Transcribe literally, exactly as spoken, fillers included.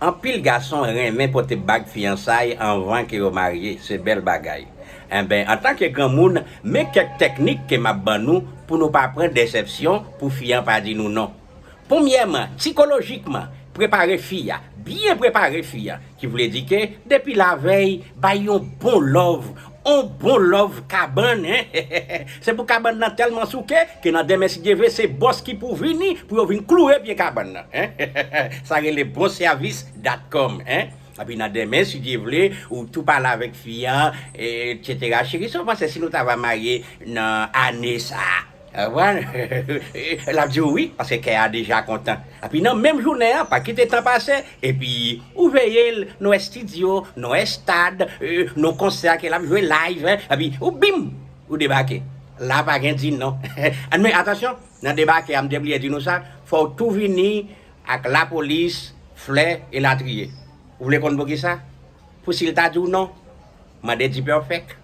Anpil gason renmen pote bag fiyansay anvan ke yo marye, se bèl bagay. Enben, antanke granmoun, men kèk teknik ke m ap ban nou pou nou pa pran desepsyon pou fi an pa di nou non. Premyèman, sikolojikman, prepare fi a, byen prepare fi a, ki vle di ke depi lavèy, bay yon bon love, on bon love kabann, en. Se pou kabann nan tèlman souke ke nan demen, si Dye vle, se bòs ki pou vini pou yo vin kloure pye kabann nan, en. Sa rele bon sèvis dot com, en. Epi nan demen, si Dye vle, ou tou pale avèk fi an, etsetera. Cheri, sa w panse si nou ta va marye nan ane sa a? Ou konprann? L ap di w wi, paske kè a deja kontan. Epi nan menm jounen an, pa kite tan pase, epi ou veye l nan estidyo, nan estad, nan konsè ke l ap jwe live, en, epi ou bim, ou debake. La pa gen di non. Men atansyon, nan debake a, m te bliye di nou sa, fò w tou vini ak lapolis, flè, elatriye. Ou vle konn poukisa? Pou si l ta di w non, mande D-Perfect.